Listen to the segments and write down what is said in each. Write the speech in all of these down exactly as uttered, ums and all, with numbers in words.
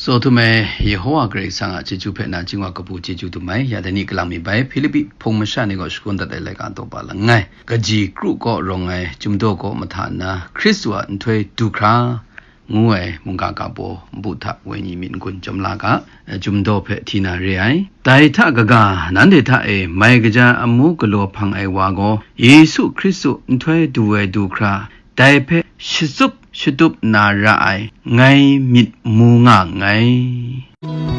Tsaw htum ai Yehowa Karai Kasang a chyeju hpe na chying wa kabu chyeju dum ai. Ya dai ni kalang mi bai, Hpilipi hpung masha ni gaw shakawn dat ai laika daw ba langai, kaji kru kaw rawng ai, Chyum daw kaw mahta nna, Hkristu a nhtoi du hkra ngu ai mungga ga baw npu hta wenyi myit n-gun chyawm la ga, Chyum daw hpe hti na re ai. Dai hta kaga, nanhte hta e mai kaja amu galaw hpang ai wa gaw, Yesu Hkristu nhtoi du ai du hkra, dai hpe shatsup shatup na ra ai, ngai myit mu nga nngai.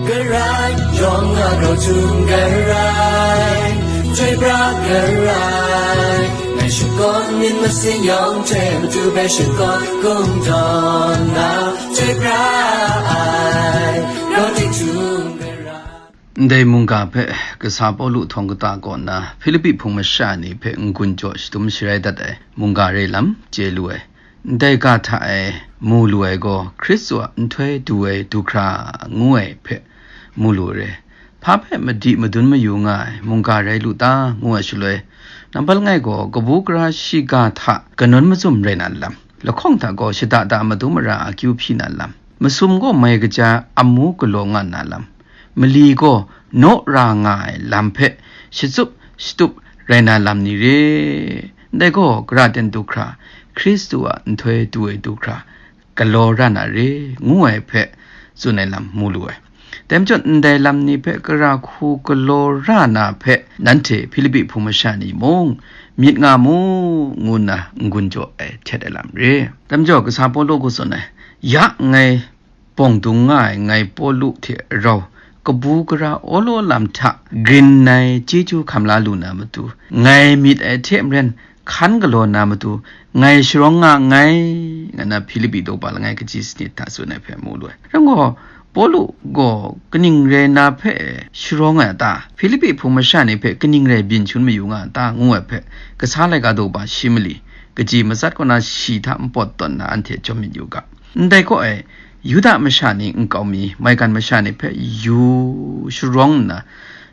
Karai yawng a rau htum karai, chyoi pra karai, ngai shakawn myit masin yawng hte matu hpe shakawn kungdawn na, chyoi pra ai, rau tik htum karai. Ndai mungga hpe kasa Pawlu htawng kata kaw nna, Hpilipi hpung masha ni hpe n-gun jaw shadum sharai dat ai mungga re lam chye lu ai. Ndai ga hta e mu lu ai gaw, Hkristu a nhtoi du ai du hkra ngu ai hpe mu lu re. Hpa hpe madi madun mayu nga ai mungga rai lu ta, ngu ai shaloi, nambat langai gaw, kabu gara shiga hta kanawn mazum rai na lam, lahkawng hta gaw shada da madu mara akyu hpyi na lam, masum gaw mai kaja amu galaw nga na lam, mali gaw naw ra nga ai lam hpe shatsup shatup rai na lam ni re. Ndai gaw, gara ten du hkra, Hkristu a nhtoi du ai du hkra, galaw ra na re, ngu ai hpe tsun ai lam mu lu ai. Dai majaw, ndai lam ni hpe gara hku galaw ra na hpe, nanhte Hpilipi hpung masha ni mung myit nga mu, ngu nna n-gun jaw ai htet ai lam re. Dai majaw, kasa Pawlu gaw tsun ai, ya ngai bawng dung nga ai ngai Pawlu hte rau, kabu gara awlaw lam hta grin ai chyeju hkam la lu na matu, ngai myit ai hte maren hkan galaw na matu, ngai sharawng nga nngai, nga na Hpilipi daw ba langai kaji sanit hta tsun ai hpe mu lu ai. Rai gaw, Pawlu gaw kaning rai na hpe sharawng ai a ta? Hpilipi hpung masha ni hpe kaning rai byin shangun mayu nga a ta? Ngu ai hpe, kasa laika daw ba shi mali, kaji matsat kaw na shi hta npawt tawn na anhte jawm myit yu ga. Ndai kaw e, Yuda masha ni nkau mi, maigan masha ni hpe yu sharawng nna,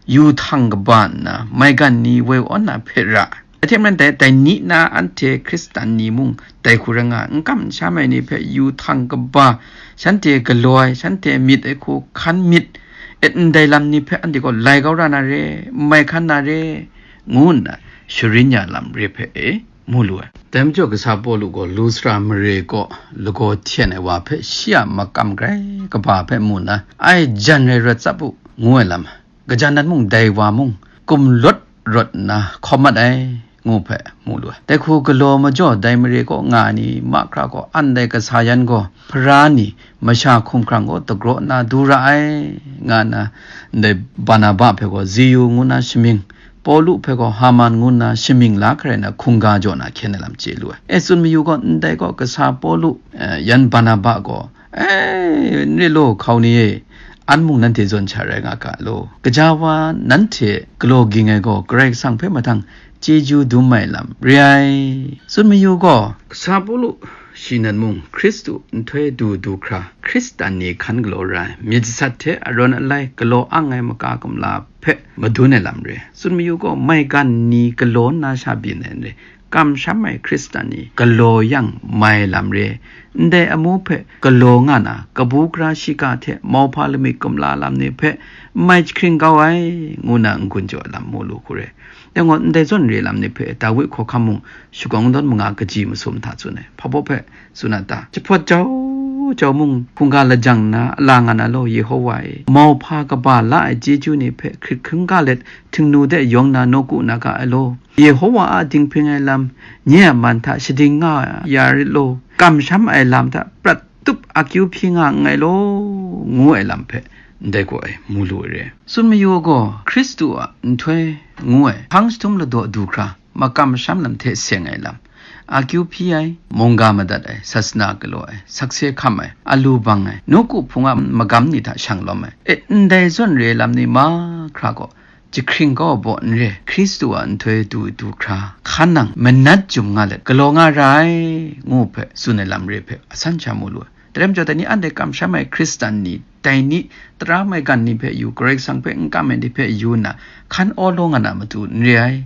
yu htang kaba nna, maigan ni woi awn na hpe ra. Dai hte maren dai, dai ni na anhte Hkristan ni mung dai hku rai nga, n kam n sham ai ni hpe yu htang kaba, shanhte galaw ai, shanhte myit ai hku hkan myit, et ndai lam ni hpe anhte gaw lai kau ra na re, n mai hkan na re, ngu nna sharin ya lam re hpe e mu lu ai. Dai majaw, kasa Pawlu gaw Lustra mare kaw lagaw hten ai wa hpe shi a makam grai kaba hpe mu nna, ai jan rai rawt tsap u, ngu ai lam, kaja nan mung dai wa mung kumlawt rawt nna hkawm mat ai, ngu hpe mu lu ai. Dai hku galaw majaw, dai mare kaw nga ai ni mahkra gaw, an dai kasa yan gaw, Hpara ni masha hkumhkrang gaw dagraw nna du ra ai, nga nna, ndai Barnaba hpe gaw Ziyu ngu na shamying, Pawlu hpe gaw Haman ngu nna shamying la hkrai na hkungga jaw na hkyen ai lam chye lu ai. E, tsun mayu gaw, ndai gaw kasa Pawlu, eh, yan Barnaba gaw, e, n re law, hkau ni e, an mung nanhte zawn sha rai nga ga law. Gaja wa nanhte galaw ging ai gaw Karai Kasang hpe mahtang chyeju dum ai lam re ai. Tsun mayu gaw, kasa Pawlu shi nan mung Hkristu nhtoi du du hkra, Hkristan ni hkan galaw ra ai, myit jasat hte arawn alai galaw ang ai maka kumla hpe madun ai lam re. Tsun mayu gaw, maigan ni galaw nna sha byin ai n re, kamsham ai Hkristan ni galaw yang mai lam re. Ndai amu hpe galaw nga na, kabu gara shiga hte mauhpa lamik kumla lam ni hpe n mai jahkring kau ai, ngu na n-gun jaw ai lam mu lu hku re. Dai gaw, ndai zawn re lam ni hpe Dawi hkawhkam mung shakawn kungdawn manga kaji masum hta tsun ai. Hpa baw hpe tsun a ta? Jahpawt jau jau mung hkungga lajang nna a la nga na law, Yehowa e, mauhpa kaba la ai chyeju ni hpe hkrit hkungga let, htingnu de yawng na nawku na ga ai law. Yehowa a dinghpring ai lam, nye a man hta shading nga ya rit law, kamsham ai lam hta prat tup akyu hpyi nga nngai law, ngu ai lam hpe ndai gaw e mu lu ai re. Tsun mayu gaw, Hkristu a nhtoi ngu ai hpang jahtum ladaw du hkra, makam masham lam hte seng ai lam, akyu hpyi ai, mungga madat ai, sasana galaw ai, sakse hkam ai, alu bang ai, nawku hpung a magam ni hta shang lawm ai, e, ndai zawn re lam ni mahkra gaw, jahkring kau ai baw n re, Hkristu a nhtoi du du hkra, hkan nang manat jum nga let galaw nga ra ai, ngu hpe tsun ai lam re hpe asan sha mu lu ai. Dai rai majaw, dai ni anhte kamsham ai Hkristan ni, dai ni tara maigan ni hpe yu, Karai Kasang hpe n kam ai ni hpe yu nna, hkan awlaw nga na matu n re ai.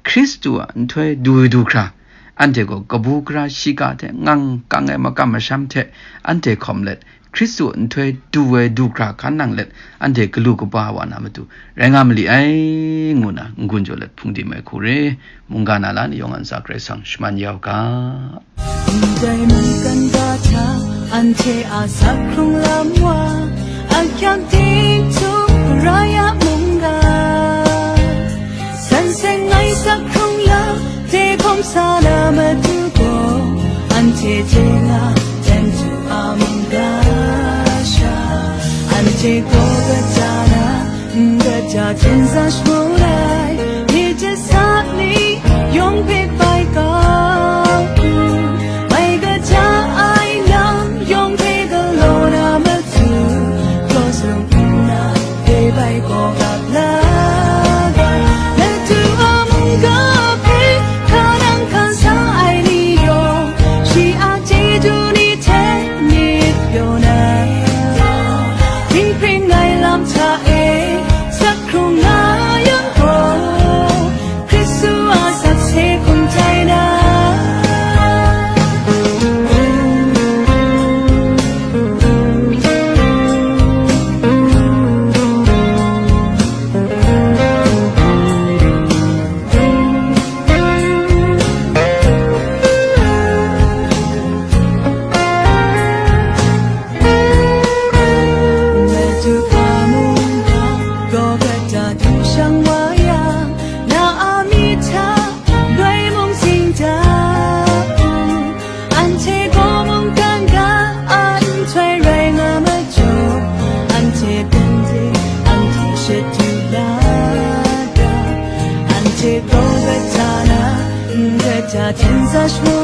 Hkristu a nhtoi du du hkra, anhte gaw kabu gara shiga hte ngang kang ai makam masham hte anhte hkawm let, Hkristu nhtoi du ai du hkra hkan nang let, anhte galu kaba wa na matu, rai nga ma li ai, ngu na n-gun jaw let hpung di mai hku re, mungga na la ni yawng a ntsa Karai Kasang shaman ya u ga. Ndai mungkan ga hta, anhte a sak hkrung lam wa, a hkyang ting htum rai a mungga. San seng ai sak hkrung lam, de hkawm sa na matu gaw, anhte hte na, jan du a mungga sha. Anhte gaw kata na, n-, kata hten sa shamu ai, ni hte sa ni, yawng hpe bai kau u, mai kata ai lam, yawng hpe galaw na matu, cross lung nna, dai bai gaw ap la ga. Madu a mungga hpe hkanang hkan sa ai ni yawng, shi a chyeju ni hte myit pyaw na, dinghpring ai lam hta e, sak hkrung nga yang gaw, Hkristu a sakse hkum tai na. Madu a mungga gaw kata du shang wa yang, na a myit hta loi mung sing da u. Anhte gaw mungkan ga a nhtoi rai nga majaw, anhte hpang de anhte shadu la ga. Anhte gaw kata na, n-, kata hten sa shamu